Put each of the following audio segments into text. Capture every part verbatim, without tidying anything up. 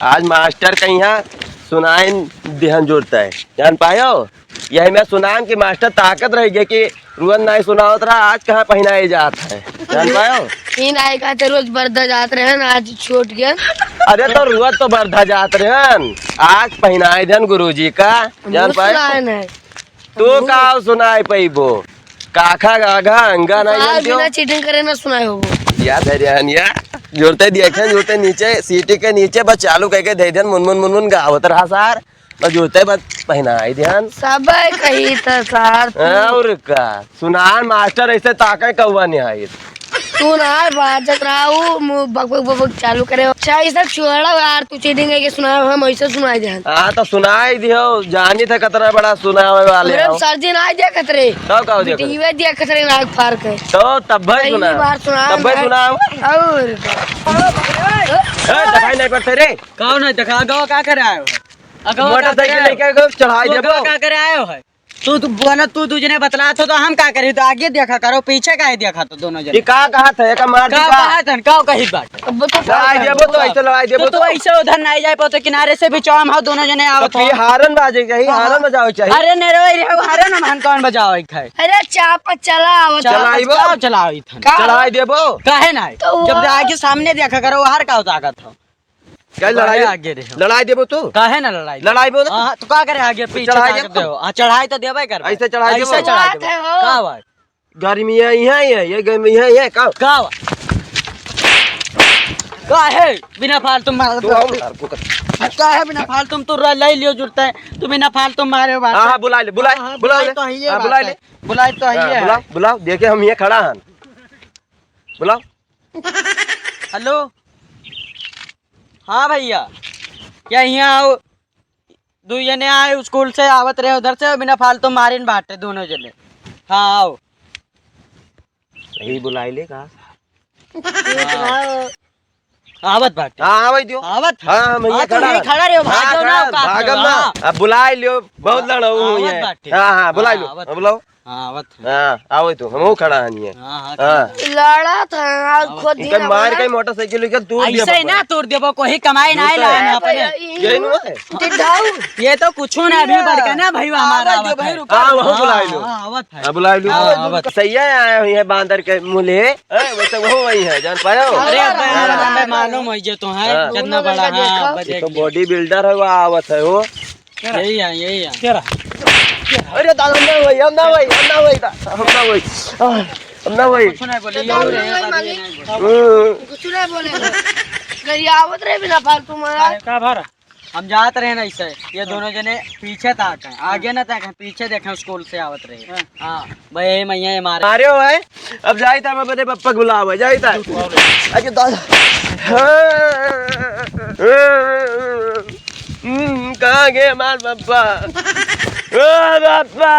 आज मास्टर कहिया सुनाइन दिहन जुरत है, जान पायो? यही में सुनान कि मास्टर ताकत रहि गए कि रुअन नाहीं सुनावत रहा, आज कहाँ पहिनाए जात है, जान पायो? ई नाहीं कहते रोज बरधा जात रहे न, आज छोट गए। अरे तो रुअत तो बरधा जात रहे न, आज पहिनाए देन गुरुजी का, जान पायो? तू का सुनाए पइबो? काखा गाघा अंगा नाहीं साहब, जानते हो? बिना चीटिंग करे ना सुनाए होबो। या धरियान या, जुरते देखे, जुरते नीचे, सीटी के नीचे बस चालू कइके दे देन, मुनमुन मुनमुन गावत रहा सार। बस जुरते बस पहिनाई देन। सब कही त सार तू। और का? सुनान मास्टर ऐसे ताके कौआ निहाई। तू ना बाजत रहा, ऊ मुँह बक बक बक बक चालू करे। अच्छा, ई सब छोड़ा यार, तू चीटिंग कइके सुनाए, हम ऐसे सुनाई देन। हाँ, तो सुनाई दियो, जानी थे कितना बड़ा सुनावे वाले हमरे हो। सर जी नाहीं देखत रहे। तब का देखत रहे? वीडियो देखत रहे नाक फार के। तो तब भाई पहली सुना। बार सुना तब भाई है। सुनाओ। और ए, दिखाई नहीं पड़ते रे। कौन है? दिखा, अगवा का करे आयो है? अगवा का मोटरसाइकिल करे आयो? लेके गो चढ़ाई तू देबो। अगवा का करे आयो है? तू, तू बोला, तू दू जने बतला तो, तो हम का करी? तो आगे देखा करो, पीछे काहे देखा तो दोनों जने? ये का कहत है? एका मार दी का का? कहत हन? का कहित बाटे? अब तो लड़ाई देबो तो ऐसे लड़ाई देबो तो, तो तो? ऐसे उधर नाहीं जाए पाओ तो किनारे से भी चौम हो, दोनों जने तो आवत फिर हो। हारन बाजे के, हाँ। हारन बजावे के चाही। अरे नेरवे रे, हारन हम हन कौन बजावे के है? अरे चापा चला आवत चला हो। आइबो। का चला आई थन? का? चढ़ाई देबो। काहे नाहीं? तो जब वो आगे सामने देखा करो, हर का ताकत हो। क्या लड़ाई? आगे रे हो। लड़ाई देबो तू? काहे ना लड़ाई? लड़ाई बोल। हाँ, तो का करे आगे पीछे चढ़ाई ताकत देबो? हो? हाँ, चढ़ाई तो देबे करबे। ऐसे चढ़ाई ऐसे देबो? चढ़ाई बात देबे। है हो। का बात? गर्मी है, यहाँ ही है, ये गर्मी है, ये का? का बा? काहे बिना फालतू मारत तू हो? आओ, यार, को कर। काहे बिना फालतू में तू र-, लई लियो जुरते हैं, तू बिना फालतू मारे हो बात। हाँ, हाँ, बुला ले, बुला, हाँ, हाँ, बुला बुलाई ले। तो है ये हाँ, बात बुला है। ले। बुलाई तो है हाँ, ये बुलाओ, है। बुलाओ, देखे हम ये खड़ा हन। बुलाओ। हेलो। हाँ भैया, क्या यहाँ आओ? दू जने आए स्कूल से, आवत रहे उधर से, बिना फालतू मारिन बाटे दोनों जने। हाँ, आओ। सही बुलाई ले का? ये तो आओ। आवत बाटे। हाँ, आवै दियो। आवत है। हाँ, हम हाँ, यहाँ तो खड़ा यहीं है। खड़ा रहो, हाँ, भागो ना, खड़ा, औकात भागम में, ना। हाँ। अब बुलाई लियो, बहुत हाँ, लड़ाऊ हुई आवत है। बाटे। हाँ, हाँ, बुलाई हाँ, लो, आवत हाँ, है। बुलाओ। हाँ, आवत है। हाँ, आवै तो, हमहू खड़ा हन ये। हाँ, हाँ, हाँ। खड़ा है। लड़त है, आज आवत खुद है। ही इनका ना मार बोला। के मोटरसाइकिल लेकर तूर ऐसे दिया ही ना तूर देबो, कोई कमाई नहीं लाए हैं अपने। यही नु है। टिड्ढाऊ। ये तो कुछ ना, अभी बढ़ के ना भाई हमारा आवत है। हाँ, वहाँ बुलाई लो। हाँ, आवत है। हाँ, बुलाई लो। हाँ, आवत। सही है, आए हुई है बांदर के मुँह ले। हैं, वैसे वो वही है, जान पायो? अरे, अबे, हाँ। अबे, मालूम है जे तो है, हाँ। कितना बड़ा, हाँ, अबे ये तो देख। Body builder है, वो आवत है वो। यही है, यही है। अरे दादा, हम ना वही, हम ना वही, हम ना वही, हम ना वही। आह, हम ना वही। कुछ नहीं बोले, ये हम रे, ना वही, ये मालिक। नहीं बोले। हम्म। कुछ नहीं बोले। गरियावत रहे बिना फालतू में यार। अरे, का भर? हम जात रहे ना ऐसे, ये दोनों जने पीछे ताक हैं, आगे ना ताक हैं, पीछे देखें, स्कूल से आवत रहे। हाँ। हाँ, भाई, यही मैया ये मारे। मारे हो है? अब जाई था, मैं अपने पप्पा को बुलावा, जाई था। अरे दादा। हम्म, कहाँ गए हमार पप्पा? ओ पप्पा,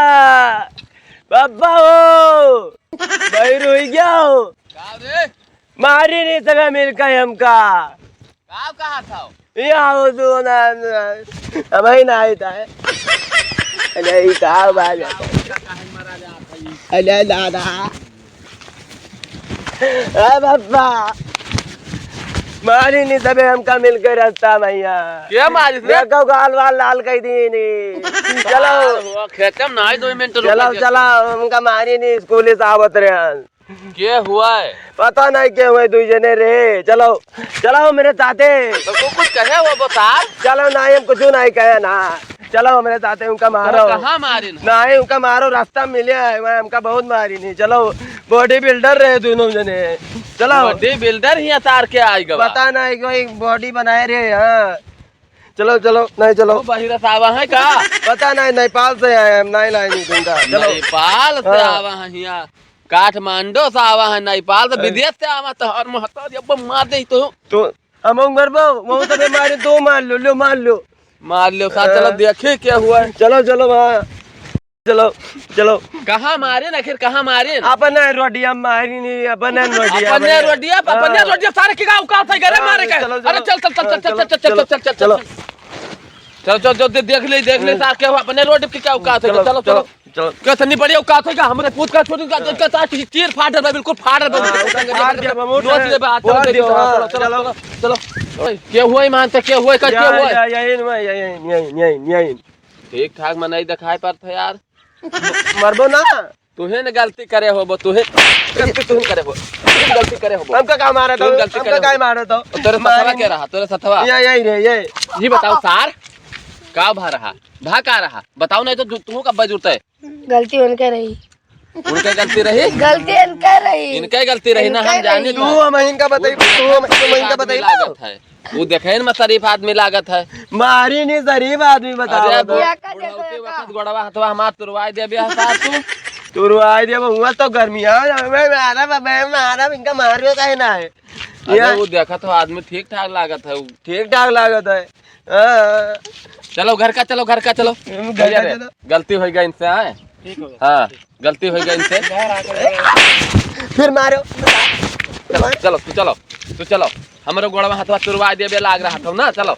पप्पा हो, बहिर हुई गया हो? का रे? मारी नहीं सका मिलकर हमका। का कहा था? ये आओ तो ना, ना, अब ही ना आया था। अरे, ये का बात है? अरे, दादा। ए, बाबा। मारी नहीं तबे हमका मिल के रास्ता, भैया। क्या मारी रे? देखो, गाल वाल लाल कर दी नहीं। चलो। खेते में ना आई, दो मिनट रुक चलो, के। चलो, हमका मारी नहीं, स्कूल से आवत रहे हैं। के हुआ है? पता नहीं के हुए, दुई जने रे। चलो, चलो मेरे साथे। तो तू कुछ कहे वो बता। चलो, नहीं, हम कुछ नहीं कहे ना। चलो मेरे साथे, उनका मारो। कहाँ मारिन? नहीं, उनका मारो, रास्ता में मिले है, वह हमका बहुत मारिन ही। चलो, body builder रहे दोनों जने। चलो। Body builder ही उतार के आई गवा। पता नहीं, कोई body बनाए रहे, हाँ। चलो, चलो, नहीं, चलो। वो बहिरा से आवा है का? पता नहीं, नेपाल से आए हम, नहीं लाए नहीं जिंदा। चलो। नेपाल से हाँ। आवा है यहाँ, काठमांडू से आवा है, नेपाल से, अरे। विदेश से आवा तो हर महता जब मार दे तो। तो हम उंगर बो, वो तो मारे, दो मार लो, लो मार लो। मार लो, साथ चलो हाँ। देखे क्या हुआ है। चलो, चलो, हाँ। चलो, चलो। कहाँ मारे ना, आखिर कहाँ मारे ना? अपने रोडिया मारी नहीं, अपने रोडिया अपने में। रोडिया, अपने हाँ। रोडिया, सारे की का औकात है, करे हाँ, मारे के? चलो, अरे चलो। चल, चल, चल, हाँ, चल, चलो, चल, चल, चलो, चल, चल, चल, चलो। चल। चलो, चलो, चलो, दे-, देख ले, देख ले, हम्म। साहब, क्या हुआ? अपने रोड पे क्या औकात है? चलो, चलो, चलो, चलो। चलो। क्या इतनी बड़ी औकात है क्या? हमारे पूत का छोटू का, हाँ। का साथ चीर फाड़ दे, बिल्कुल फाड़ दे, हाँ, बिल्कुल फाड़ दे, फाड़ दे, हम उठ नोच रहे ले, हैं। बात, चलो, फोड़ देखिए, दियो, हाँ, हाँ, चलो, चलो, चलो। चलो, चलो। ओए, के हुआ ईमान से, के हुआ, का, के या, हुआ? या, या, इन, या, या, इन, या, इन, या, इन, या, इन। ठीक ठाक में नहीं दिखाई पड़त है यार। मरबो ना। तुहे न गलती करे होबो, तुहे गलती तुहे करे हो, तुहे गलती करे होबो। हमका का मारा तुहे था? गलती हमका करे का होबो। मारा था? तोरे सथवा मारी के रहा, तोरे सथवा? ये, ये रे, ये। ये बताओ सार, का भा रहा? भा का रहा? बताओ नहीं तो तू, तू कब जुड़ता है? गलती उनके रही। उनके गलती रही? गलती इनके रही। इनके गलती रही ना, हम इनके जाने रही। तो। तू हम इनका बताई, वो तू हम, तू इनका आदमी बताई ना। लागत है। वो देखे न में शरीफ आदमी लागत है। मारी नहीं शरीफ आदमी बताओ अरे तो। बुढ़-, या का बुढ़ौती देखो, या का? वक्त गोड़वा हथवा हमार तुरवाई देबे हसार तू। तुरवाई देबे, हुआ तो गर्मी है ना, मैं मारा, मैं मारा, इनका मारियो काहे ना है? अरे या। वो देखत हो आदमी ठीक ठाक लागत है। ठीक ठाक लागत है। हाँ। चलो घर का, चलो घर का, चलो। घर का भैया रे, चलो। गलती हो गई इनसे, आए? ठीक हो गया। हाँ, गलती हो गई इनसे। घर आके फिर मारो। चलो, चलो, तू चलो, तू चलो। हमरो गोड़वा हथवा तुरवा देबे लाग रहा था ना, चलो।